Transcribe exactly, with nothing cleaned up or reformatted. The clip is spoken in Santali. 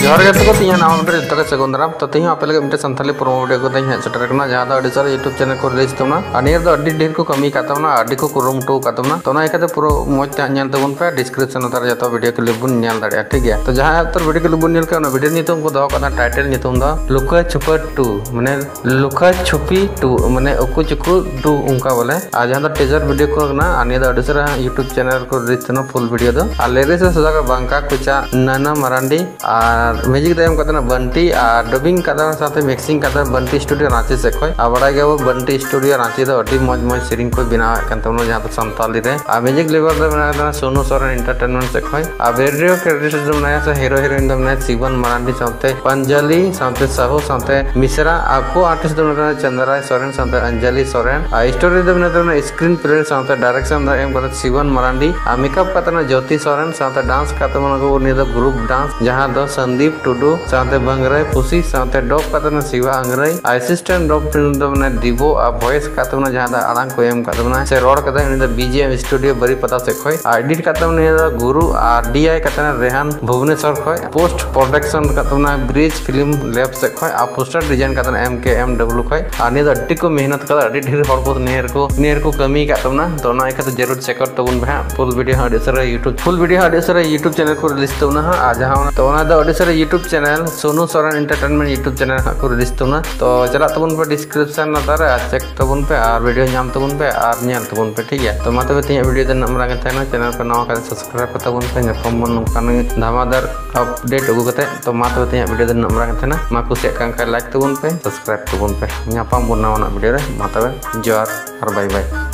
ᱡᱚᱦᱟᱨ ᱜᱮ ᱜᱟᱛᱮ ᱠᱚ, ᱛᱤᱧᱟᱹ ᱱᱟᱣᱟ video ᱡᱚᱛᱚ ᱜᱮ ᱥᱟᱹᱜᱩᱱ ᱫᱟᱨᱟᱢ᱾ ᱛᱚ ᱛᱮᱦᱮᱧ ᱦᱚᱸ ᱟᱯᱮ ᱞᱟᱹᱜᱤᱫ ᱢᱤᱫᱴᱮᱱ ᱥᱟᱱᱛᱟᱲᱤ promo video ᱠᱟᱛᱮᱧ ᱦᱮᱡ ᱥᱮᱴᱮᱨ ᱟᱠᱟᱱᱟ, ᱡᱟᱦᱟᱸ ᱫᱚ ᱟᱹᱰᱤ ᱥᱟᱨᱟ YouTube channel ᱠᱚ release ᱛᱟᱵᱚᱱᱟ᱾ ᱟᱨ ᱱᱤᱭᱟᱹ ᱨᱮᱫᱚ ᱟᱹᱰᱤ ᱰᱷᱮᱨ ᱠᱚ ᱠᱟᱹᱢᱤ ᱟᱠᱟᱫ ᱛᱟᱵᱚᱱᱟ, ᱟᱹᱰᱤ ᱠᱚ ᱠᱩᱨᱩᱢᱩᱴᱩ ᱟᱠᱟᱫ ᱛᱟᱵᱚᱱᱟ᱾ ᱛᱚ ᱚᱱᱟ ᱤᱭᱠᱟᱹᱛᱮ ᱯᱩᱨᱟᱹ ᱢᱚᱡᱽ ᱛᱮ ᱦᱟᱸᱜ ᱧᱮᱞ ᱛᱟᱵᱚᱱ ᱯᱮ, description ᱞᱟᱛᱟᱨ ᱨᱮ ᱡᱚᱛᱚ video clip ᱵᱚᱱ ᱧᱮᱞ ᱫᱟᱲᱮᱭᱟᱜᱼᱟ, ᱴᱷᱤᱠ ᱜᱮᱭᱟ? ᱛᱚ ᱡᱟᱦᱟᱸ ᱟᱛᱚᱨ video clip ᱵᱚᱱ ᱧᱮᱞ ᱠᱮᱫᱟ, ᱚᱱᱟ video ᱧᱩᱛᱩᱢ ᱠᱚ ᱫᱚᱦᱚ ᱠᱟᱫᱟ, title ᱧᱩᱛᱩᱢ ᱫᱚ ᱞᱩᱠᱟ ᱪᱷᱩᱯᱟ two, ᱢᱟᱱᱮ ᱞᱩᱠᱟ ᱪᱷᱩᱯᱤ two, ᱢᱟᱱᱮ ᱩᱠᱩ ᱪᱩᱠᱩ two ᱚᱱᱠᱟ ᱵᱚᱞᱮ᱾ ᱟᱨ ᱡᱟᱦᱟᱸ ᱫᱚ teaser video ᱠᱚ ᱠᱟᱱᱟ, ᱟᱨ ᱱᱤᱭᱟᱹ ᱫᱚ ᱟᱹᱰᱤ ᱥᱟᱨᱟ YouTube channel ᱠᱚ release ᱛᱟᱦᱮᱱᱟ full video ᱫᱚ᱾ ᱟᱨ lyrics ᱮ ᱥᱟᱡᱟᱣ ᱠᱟᱫᱟ ᱵᱟᱝᱠᱟ ᱠᱚᱪᱟ ᱱᱟᱱᱟ ᱢᱟᱨᱟᱱᱰᱤ, ᱟᱨ music ᱫᱚ ᱮᱢ ᱠᱟᱫᱟ ᱵᱟᱱᱴᱤ, ᱟᱨ dubbing ᱠᱟᱫᱟ ᱥᱟᱶᱛᱮ mixing ᱠᱟᱫᱟ ᱵᱟᱱᱴᱤ studio ᱨᱟᱸᱪᱤ ᱥᱮᱫ ᱠᱷᱚᱱ᱾ ᱟᱨ ᱵᱟᱲᱟᱭ ᱜᱮᱭᱟᱵᱚ ᱵᱟᱱᱴᱤ studio ᱨᱟᱸᱪᱤ ᱫᱚ ᱟᱹᱰᱤ ᱢᱚᱡᱽ ᱢᱚᱡᱽ ᱥᱮᱨᱮᱧ ᱠᱚ ᱵᱮᱱᱟᱣᱮᱫ ᱠᱟᱱ ᱛᱟᱵᱚᱱᱟ, ᱡᱟᱦᱟᱸ ᱫᱚ ᱥᱟᱱᱛᱟᱞᱤ ᱨᱮ᱾ ᱟᱨ music leader ᱫᱚ ᱢᱮᱱᱟᱜ ᱠᱟᱫᱟ ᱥᱳᱱᱩ ᱥᱚᱨᱮᱱ entertainment ᱥᱮᱫ ᱠᱷᱚᱱ᱾ ᱟᱨ video character ᱫᱚ ᱢᱮᱱᱟᱭᱟ ᱥᱮ hero heroine ᱫᱚ ᱢᱮᱱᱟᱭᱟ ᱥᱤᱵᱚᱱ ᱢᱟᱨᱟᱱᱰᱤ ᱥᱟᱶᱛᱮ ᱯᱟᱧᱡᱟᱞᱤ ᱥᱟᱶᱛᱮ ᱥᱟᱦᱩ ᱥᱟᱶᱛᱮ ᱢᱤᱥᱨᱟ᱾ ᱟᱨ co artist ᱫᱚ ᱢᱮᱱᱟᱭᱟ ᱪᱚᱸᱫᱽᱨᱟᱭ ᱥᱚᱨᱮᱱ ᱥᱟᱶᱛᱮ ᱚᱧᱡᱚᱞᱤ ᱥᱚᱨᱮᱱ᱾ ᱟᱨ story ᱫᱚ ᱢᱮᱱᱟᱜ ᱛᱟᱵᱚᱱᱟ screenplay ᱥᱟᱶᱛᱮ direction ᱫᱚ ᱮᱢ ᱠᱟᱫᱟ ᱥᱤᱵᱚᱱ ᱢᱟᱨᱟᱱᱰᱤ᱾ ᱟᱨ makeup ᱠᱟᱛᱮ ᱱᱟ ᱡᱳᱛᱤ ᱥᱚᱨᱮᱱ ᱥᱟᱶᱛᱮ dance ᱠᱟᱛᱮ ᱢᱮᱱᱟᱜ ᱠᱚ ᱱᱤᱭᱟᱹ ᱫᱚ group dance, ᱡᱟᱦᱟᱸ ᱫᱚ ᱥᱚᱱᱫᱤᱯ ᱴᱩᱰᱩ ᱥᱟᱶᱛᱮ ᱵᱟᱝᱨᱟᱭ ᱯᱩᱥᱤ ᱥᱟᱶᱛᱮ dub ᱠᱟᱛᱮ ᱱᱟ ᱥᱤᱵᱟ ᱟᱝᱨᱟᱭ᱾ Assistant dub film ᱫᱚ ᱢᱟᱱᱮ ᱫᱤᱵᱚ᱾ ᱟᱨ voice ᱠᱟᱛᱮ ᱢᱮᱱᱟᱜ ᱡᱟᱦᱟᱸ ᱫᱚ ᱟᱲᱟᱝ ᱠᱚ ᱮᱢ ᱠᱟᱛᱮ ᱢᱮᱱᱟᱜ ᱥᱮ ᱨᱚᱲ ᱠᱟᱫᱟ, ᱩᱱᱤ ᱫᱚ B G M studio ᱵᱟᱨᱤᱯᱟᱫᱟ ᱥᱮᱫ ᱠᱷᱚᱱ᱾ ᱟᱨ edit ᱠᱟᱛᱮ ᱢᱮᱱᱟᱜ ᱫᱚ ᱜᱩᱨᱩ᱾ ᱟᱨ D I ᱠᱟᱛᱮ ᱢᱮᱱᱟᱜ ᱨᱮᱦᱟᱱ ᱵᱷᱩᱵᱽᱱᱮᱥᱚᱨ ᱠᱷᱚᱱ᱾ Post production ᱠᱟᱛᱮ ᱢᱮᱱᱟᱜ Bridge Film Lab ᱥᱮᱫ ᱠᱷᱚᱱ᱾ ᱟᱨ poster design ᱠᱟᱛᱮ ᱢᱮᱱᱟᱜ M K M W ᱠᱷᱚᱱ᱾ ᱟᱨ ᱱᱤᱭᱟᱹ ᱫᱚ ᱟᱹᱰᱤ ᱠᱚ ᱢᱮᱦᱱᱚᱛ ᱠᱟᱫᱟ, ᱟᱹᱰᱤ ᱰᱷᱮᱨ ᱦᱚᱲ ᱠᱚ ᱱᱤᱭᱟᱹ ᱨᱮᱠᱚ ᱱᱤᱭᱟᱹ ᱨᱮᱠᱚ ᱠᱟᱹᱢᱤ ᱟᱠᱟᱫ ᱛᱟᱵᱚᱱᱟ᱾ ᱛᱚ ᱚᱱᱟ ᱤᱭᱠᱟᱹᱛᱮ ᱡᱟᱹᱨᱩᱲ check out ᱛᱟᱵᱚᱱ ᱯᱮ ᱦᱟᱸᱜ᱾ Full video ᱦᱚᱸ ᱟᱹᱰᱤ ᱩᱥᱟᱹᱨᱟ YouTube, full video ᱦᱚᱸ ᱟᱹᱰᱤ ᱩᱥᱟᱹᱨᱟ YouTube channel ᱠᱚ release ᱛᱟᱵᱚᱱᱟ ᱦᱟᱸᱜ᱾ ᱟᱨ ᱡᱟᱦᱟᱸ ᱚᱱᱟ, ᱛᱚ ᱚᱱᱟ ᱫᱚ ᱟᱹᱰᱤ ᱩᱥᱟᱹᱨᱟ YouTube channel ᱥᱳᱱᱩ ᱥᱚᱨᱮᱱ Entertainment YouTube channel ᱦᱟᱸᱜ ᱠᱚ release ᱛᱟᱵᱚᱱᱟ᱾ ᱛᱚ ᱪᱟᱞᱟᱜ ᱛᱟᱵᱚᱱ ᱯᱮ description ᱞᱟᱛᱟᱨ ᱨᱮ ᱟᱨ check ᱛᱟᱵᱚᱱ ᱯᱮ ᱟᱨ video ᱧᱟᱢ ᱛᱟᱵᱚᱱ ᱯᱮ ᱟᱨ ᱧᱮᱞ ᱛᱟᱵᱚᱱ ᱯᱮ, ᱴᱷᱤᱠ ᱜᱮᱭᱟ? ᱛᱚ ᱢᱟ ᱛᱚᱵᱮ ᱛᱮᱦᱮᱧᱟᱜ video ᱫᱚ ᱱᱤᱱᱟᱹᱜ ᱢᱟᱨᱟᱝ ᱜᱮ ᱛᱟᱦᱮᱱᱟ᱾ Channel ᱯᱮ ᱱᱟᱣᱟ ᱠᱷᱟᱱ subscribe ᱠᱟᱛᱟᱵᱚᱱ ᱯᱮ᱾ ᱧᱟᱯᱟᱢ ᱵᱚᱱ ᱱᱚᱝᱠᱟᱱ ᱫᱷᱟᱢᱟᱫᱟᱨ update ᱟᱹᱜᱩ ᱠᱟᱛᱮ᱾ ᱛᱚ ᱢᱟ ᱛᱚᱵᱮ ᱛᱮᱦᱮᱧᱟᱜ video ᱫᱚ ᱱᱤᱱᱟᱹᱜ ᱢᱟᱨᱟᱝ ᱜᱮ ᱛᱟᱦᱮᱱᱟ᱾ ᱢᱟ ᱠᱩᱥᱤᱭᱟᱜ ᱠᱟᱱ ᱠᱷᱟᱱ like ᱛᱟᱵᱚᱱ ᱯᱮ, subscribe ᱛᱟᱵᱚᱱ ᱯᱮ᱾ ᱧᱟᱯᱟᱢ ᱵᱚᱱ ᱱᱟᱣᱟᱱᱟᱜ video ᱨᱮ᱾ ᱢᱟ ᱛᱚᱵᱮ ᱡᱚᱦᱟᱨ ᱟᱨ bye bye᱾